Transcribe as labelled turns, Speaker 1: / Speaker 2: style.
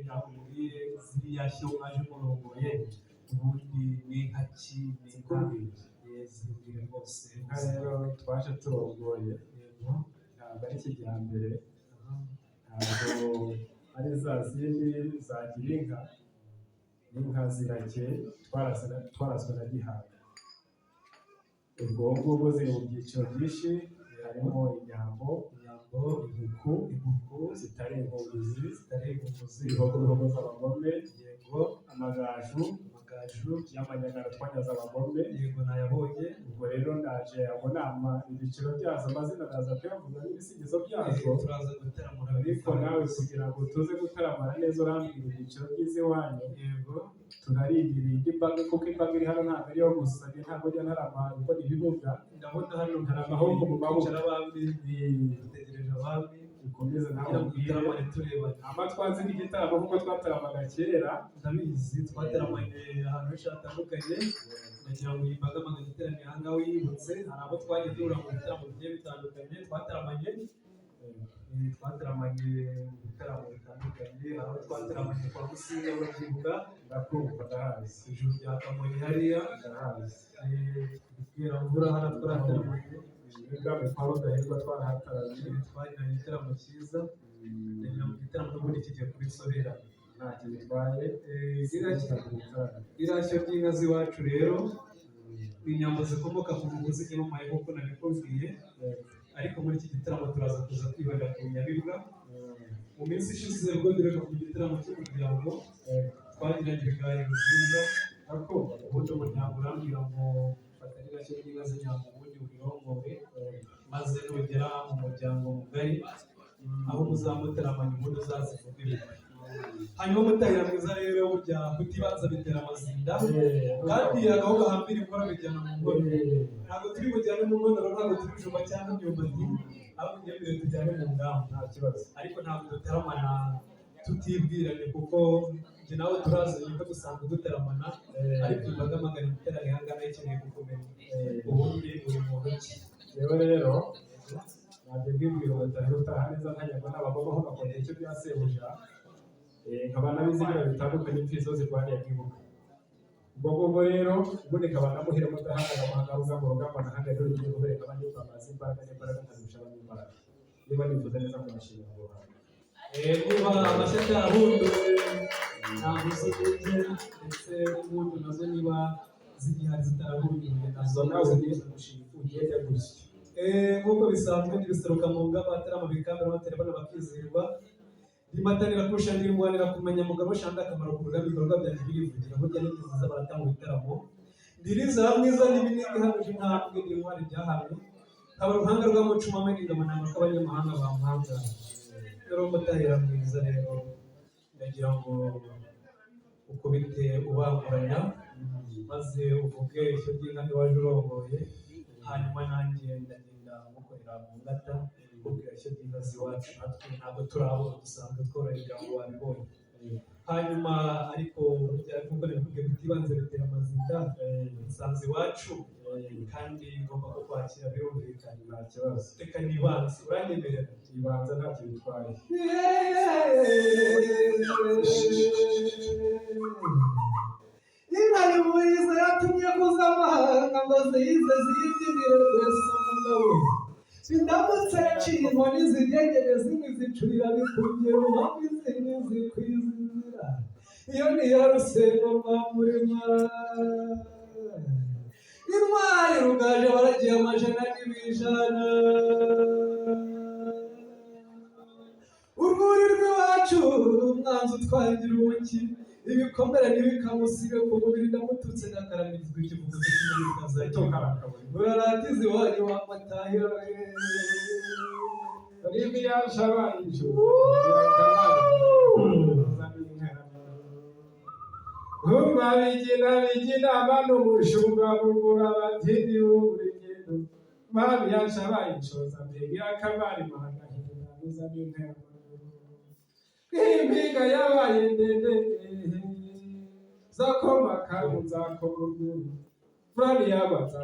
Speaker 1: Kugira ngo umbwire ziriya shyo mwaje murongoye, ubundi ni inka ki? Ni inka
Speaker 2: Zikubwira.
Speaker 1: Zimbwire rwose.
Speaker 2: Inka rero twaje turongoye
Speaker 1: Yego.
Speaker 2: ntabwo ari kijyambere, ntabwo ari za zindi zagira inka, ni inka zirake twarazwe na Gihanga. Ubwo ngubwo ziri mu byiciro byinshi, harimo inyambo,
Speaker 1: inyambo,
Speaker 2: inkuku,
Speaker 1: inkuku,
Speaker 2: zitari inkunguzi,
Speaker 1: zitari inkunguzi,
Speaker 2: ibihogobihogo z'abagome,
Speaker 1: yego,
Speaker 2: amagaju,
Speaker 1: amagaju,
Speaker 2: y'amanyagara twanyaze abagome.
Speaker 1: Yego, nayabonye.
Speaker 2: Ubwo rero ndaje abo nama ibyiciro byazo, amazina ndaza kuyavuga n'ibisingizo byazo.
Speaker 1: Turaza gutaramura.
Speaker 2: Ariko nawe kugira ngo tuze gutaramana neza, urambwira ibyiciro by'iwanyu.
Speaker 1: Yego.
Speaker 2: Tunarindiriye indi mbaga, kuko imbaga iri hano ntabwo ariyo gusa. Njye ntabwo njya ntarama mbona ibibuga.
Speaker 1: Ndabona hano
Speaker 2: ntarama ahubwo mu maboko.
Speaker 1: Kwicara abami, dutegereje abami
Speaker 2: Dukomeze nawe
Speaker 1: kugira ngo
Speaker 2: ubwire.
Speaker 1: dutaramane turebane.
Speaker 2: Amatwanzi n'igitaramo kuko twataramaga kera.
Speaker 1: Ndabizi, twataramanye ahantu henshi hatandukanye. Ndagira ngo iyi mbaga magana iteraniye aha ngaha uyibutse, hari abo twagiye duhura mu bitaramo bigiye bitandukanye twataramanye. Twataramanye mu bitaramo bitandukanye, hari abo twataramanye kwa Musinga, urabyibuka?
Speaker 2: Ndakumva, ndahazi.
Speaker 1: Ijuru rya Kamonyi hariya.
Speaker 2: Ndahazi.
Speaker 1: Mvura hano twarataramanye.
Speaker 2: N'ubwami kwa Rudahigwa twarahataramiye.
Speaker 1: Twagiranye igitaramo cyiza. Ndagira ngo igitaramo n'ubundi kigiye kuba insobera.
Speaker 2: Ntacyo bitwaye.
Speaker 1: Iriya shyo ry'inka z'iwacu rero ni inyambo zikomoka ku mugozi nyamamaye nk'uko nabikubwiye, ariko muri iki gitaramo turaza kuza kwibanda ku nyamibwa. Mu minsi ishize ubwo duheruka ku gitaramo cy'umuryango, twagiranye ibiganiro byiza.
Speaker 2: Ndakumva.
Speaker 1: Ubundi umuryango urambwira ngo fata ririya shyo ry'inka z'inyambo, ubundi urirongore, maze nugera mu muryango mugari aho muzamutaramanya, ubundi uzazivuga ibigwi. Hanyuma mutahira mwiza rero, burya kutibanza bitera amazinda, kandi agaho gahambira inkora bijyana mu nkono. Ntabwo turi bujyane mu nkono, ntabwo turi bijumba cyangwa imyumbati, ahubwo imyemerere tujyane mu ngamba.
Speaker 2: Nta kibazo.
Speaker 1: Ariko ntabwo dutaramana tutibwiranye, kuko njye nawe turazanye ko dusanzwe dutaramana, ariko imbaga magana iteraniye aha ngaha ikeneye kukumenya. Ubundi uri muntu ki?
Speaker 2: Rero ntabwo mbibwira ngo utahira utaha neza ntanyagwa n'abagoma aho bakongera icyo bya sebuja. Nkaba n'abizigira bitandukanye, imfizo zirwaniye mwibuka. Ubwo ngubwo rero ubundi nkaba namuhira mudahanga amahanga rugamba rugamba nahanga rero rugiye kubereka abandi kwamaza imbaraga n'imbaraga nkazirusha abanyembaraga. Niba nifuza neza kubashimira ngo ruhame.
Speaker 1: Niba amashyaka yarahunduwe, ntabwo zibunze, ndetse n'impundu nazo niba zigihari zitarahunduwe nazo
Speaker 2: nawe
Speaker 1: ziza gushima.
Speaker 2: Ugende gutyo.
Speaker 1: Nk'uko bisanzwe ndibiseruka mu ngamba, abatarama bikambera baterefone bakizihirwa, rimatanira kurusha, ndirwanira kumenya mugabo shanda akamaro ku rugamba. Ibikorwa byanjye birivugira, burya n'ingizi baratanga ibitaramo. Ndiriza mwiza n'ibinini ihamije intambwe, ndi intwari byahamye, nkaba uruhanga rwa mucumame n'ingamananga k'abanyamahanga bampanga. Rero mutahira mwiza rero, ndagira ngo ukubite ubanguranya, maze uvuge ishyo ry'inka iwaje urongoye, hanyuma nanjye ndagenda mukorera mu ngata kubwira ishyo ry'inka z'iwacu. Natwe ntabwo turabo dusanzwe tworohera ngo wabibonye. Hanyuma ariko burya nk'uko nabikubwiye, kutibanza bitera amazinda. Nsanze iwacu kandi ngomba kukwakira, birumvikana.
Speaker 2: Nta kibazo.
Speaker 1: Reka nibanze, uranyemerera?
Speaker 2: Ibanza, ntacyo bitwaye.
Speaker 1: Inka y'umurizo yatumye kuza amahanga ngo zize ziyibyinire rwese umugabo. Indamutse yaciye inkoni zigegere, zimwe zicurira bikubye rubavu, izindi zikwiza inzira. Iyo ni iya Rusengo rwa Murima, intwari rugaju baragiye amajana n'ibijana. Urwuri rw'iwacu umwanzi utwangira ubuki, ibikomere ntibikamusige ku mubiri. Ndamututse ndakaramirizwa ikivuguto cy'inyamikazi. Uraratiza iwanyu wa matahiro.
Speaker 2: Rimi yashabaye ijuru. Humba bigina bigina abantu umushumba bugura abatindi b'urugendo. Mami yashabaye inshoza mbega akabari mahagahinda n'intama. Impinga yabaye ndende zakoma kabu nzakoma urwuri. Furani yabaza.